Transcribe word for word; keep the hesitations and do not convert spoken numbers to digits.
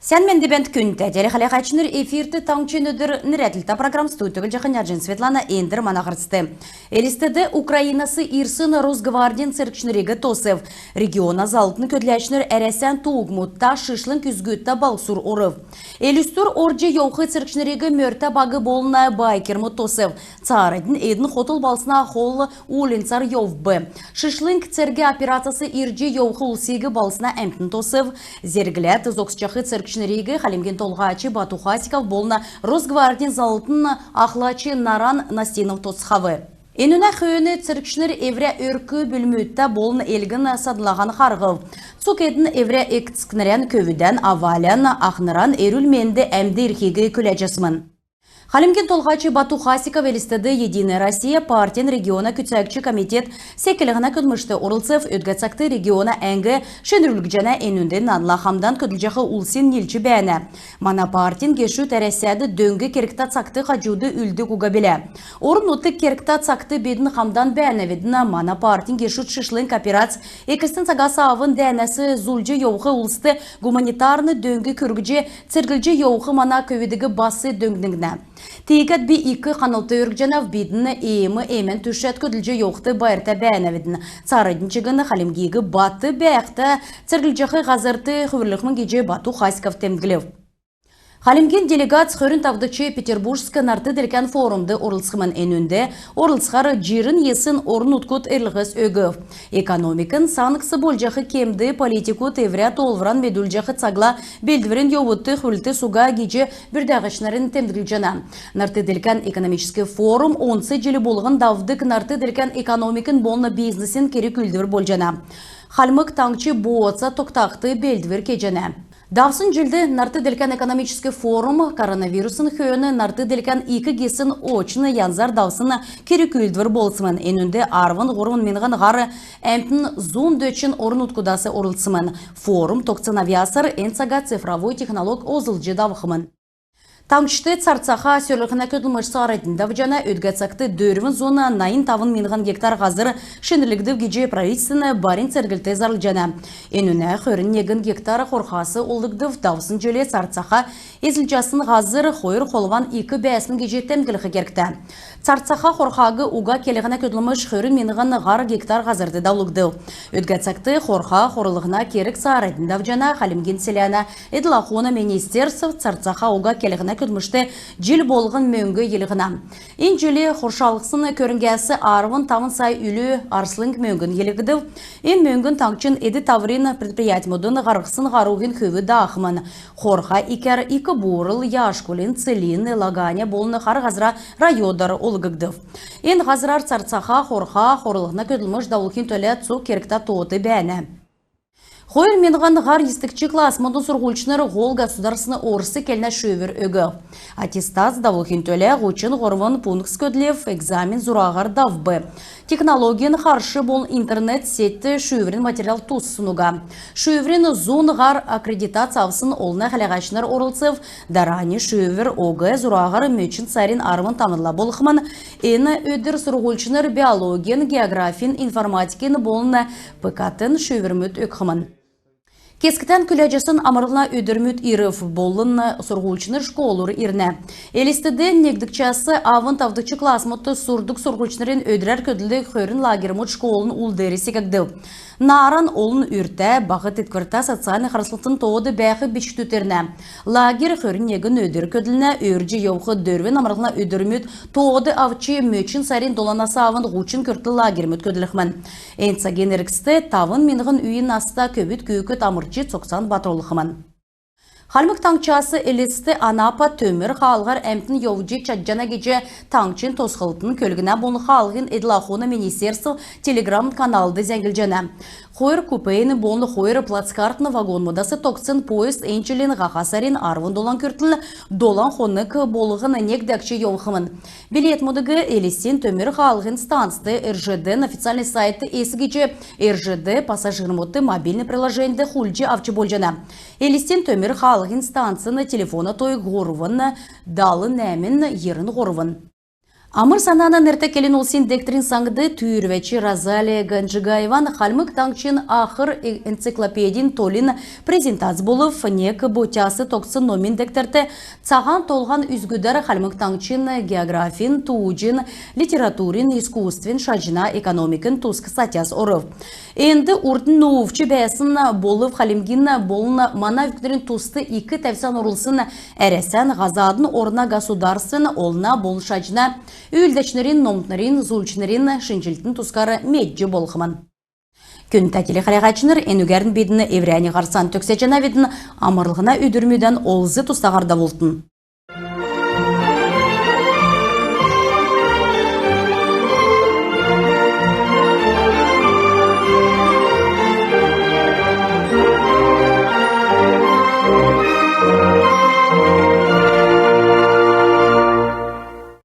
Сән менд бәәнт, күндтә телехәләгәчнр! Эфирт «Таңһчин өдр» нерәдлтә программ. Студьд Җаханярҗин Светлана. Эндр мана һарцд. Элстд Украинас ирсн Росгвардин цергчнриг тосв. Региона заллтын көдләчнр Әрәсән тугмудта, шишлң үзгүдтә балһсур орв. Элстүр орҗ йовх цергчнриг мөртә баг болн байкермуд тосв. Цааранднь эдн хотл балһсна хол уульнцар йовв. Шишлң цергә операцас ирҗ йовх улсиг балһсна әмтн тосв. Зергләд зогсчах цергчнриг Хальмгин Толһач Бату Хасиков болн Росгвардин заллтын ахлач Наран Настинов тосцхав. Энүнә хөөн цергчнр эврә өрк-бүлмүдтә болн элгн-саднлаһан харһв. Цуг эдн эврә эк-эцкнрән, көвүдән, авалян, ахнран эрүл-менд, әмд ирхиг күләҗәсмн. Хальмгин Толһач Бату Хасиков Элстд «Единая Россия» партин региона күцәгч комитет секлһнә көдлмшт орлцв. Өдгә цагт региона әңг шинрүлгдҗәнә. Энүнд нанла хамдан көдлҗәх улсин нилч бәәнә. Мана партин гешүд Әрәсәд дөң кергтә цагт хаҗуд үлддг уга билә. Орн-нутг кергтә цагт бидн хамдан бәәнәвидн. Мана партин гешүд шишлң операц эклсн цагас авн дәәнәс зулҗ йовх улст гуманитарн дөң күргҗ, церглҗ йовх мана көвүдиг бас дөңннә. Тиигәд би ик ханлт өргҗәнәв. Бидн ээм-ээмән түшәд көдлҗ йовхд байрта бәәнәвидн. Цааранднь чигн Хальмгиг бат бәәхд церглҗәх һазрт хүврүлхмн гиҗ Бату Хасиков темдглв. Хальмгин делегац хөрн тавдгч Петербургск нарт-делкән форумд орлцхмн. Энүнд орлцхар җирн йисн орн-нутгуд эрлһс өгв. Экономикин санкц болҗах кемд политикуд эврә тоолвран медүлҗәх цагла белдврин йовудт хүврлт суга гиҗ бүрдәгчнрнь темдглҗәнә. Нарт-делкән экономическ форум онц җил болһн давдг нарт-делкән экономикин болн бизнесин керг-үүлдвр болҗана. Хальмг Таңһч бооца тогтахд белдвр кеҗәнә. Давсн җилд нарт-делкән экономическ форум коронавирусин хөөн нарт-делкән ик гисн очн янзар давсн керг-үүлдвр болсмн. Энүнд арвн һурвн миңһн һар әмтн зун дөчн орн-нутгудас орлцсмн. Форум тогтсн авъясар эн цага цифровой технолог олзлҗ давхмн. Таңһчд царцаха сөрлһнә көдлмш цааранднь давҗана. Өдгә цагт дөрвн зун найн тавн миңһн гектар һазр шинрлгдв гиҗ правительствин барин церглт зарлҗана. Энүнә хөрн негн гектар хорхас олгдв. Давсн җил царцаха эзлҗәсн һазр хойр холван ик бәәсмн гиҗ темдглх кергтә. Царцаха хорхаг уга келһнә көдлмш хөрн миңһн һар гектар һазрт давулгдв. Өдгә цагт хорха хорлһна керг цааранднь давҗана. Хальмгин селәнә эдл-ахуна министерств царцаха уга келһнә көдлмшт җил болһн мөңг йилһнә. Эн җил хоршалһсн көрңгәс арвн тавн сай үлү арслң мөңгн йилһгдв. Эн мөңгн таңһчин эд-таврин предприятьмудын һарһсн һаруһин хөв даахмн. Хорха икәр Ик Буурл, Яшкулин, Целинн, Лаганя болн Хар Һазра районар олггдв. Эн һазрар царцаха хорха хорлһна көдлмш давулхин төлә цуг кергтә тоот бәәнә. Хойр миңһн һар йисдгч классмудын сурһульчнр һол государственн орс келнә шүүвр өгв. Аттестац давулхин төлә һучн һурвн пунктс көдлв. Экзамен зураһар давв. Технологин харш болн интернет сетьд шүүврин материал туссн уга. Шүүврин зун һар аккредитац авсн олна хәләгәчнр орлцв. Дарани шүүвр ОГЭ зураһар мөчн сарин арвн тавнла болхмн. Эн өдр сурһульчнр биологин, географин, информатикин болн ПКТ-н шүүврмүд өгхмн. Кесгтән күләҗәсн амрлһна өдрмүд ирв. Болн сурһульчнр школур ирнә. Элстд негдгчәс авн тавдгч классмудт сурдг сурһульчнрин өдрәр көдлдг хөрн лагерьмуд школын ул деер секгдв. Нааран олн үртә, баһ тетквртә, социальн харслтын тоод бәәх бичкдүд ирнә. Лагерь хөрн негн өдр көдлнә. Өөрдҗ йовх дөрвн амрлһна өдрмүд тоод авч, мөчн сарин доланас авн һучн күртл лагерьмуд көдлхмн. Эн цагин эргцд тавн миңһн үйин наста көвүд-күүкд амрч, цогцан батрулхмн. Хальмг Таңһчас Элст — Анапа төмр хаалһар әмтн йовҗ чадҗана гиҗ таңһчин тосхлтын, көлгнә болн хаалһин эдл-ахун министерств Telegram-каналд зәңглҗәнә. Хойр купейн болн хойр плацкартн вагонмудас тогтсн поезд эн җилин һаха сарин арвн долан күртл долан хонг болһн нег дәкҗ йовхмн. Билетмүдиг Элстин төмр хаалһин станцд, РЖД-н официальн сайтд эс гиҗ РЖД пассажирмудт мобильн приложеньд хулдҗ авч болҗана. Элстин төмр хаалһин станцин телефона тойг һурвн далн нәәмн йирн һурвн. Амр-Санана нертә келн улсин дегтрин саңд түүрвәч Розалия Ганджигаеван Хальмг Таңһчин ахр энциклопедин толин презентац болв. Нег ботяс тогтсн номин дегтрт цаһан толһан үзгүдәр Хальмг Таңһчин географин, тууҗин, литературин, искусствин, шаҗна, экономикин туск статьяс орв. Энд урднь нуувч бәәсн болв хальмгин болн мана өвкнрин туст ик тәвсән орулсн Әрәсән, һазадын орна государствин, олна болн шаҗна үүлдәчнрин, номтнрин, зуульчнрин шинҗлтин тускар медҗ болхмн. Күндтә телехәләгәчнр, энүгәрн бидн эврәннь һарцан төгсәҗәнәвидн. Амрлһна өдрмүдән олз-тустаһар давултн.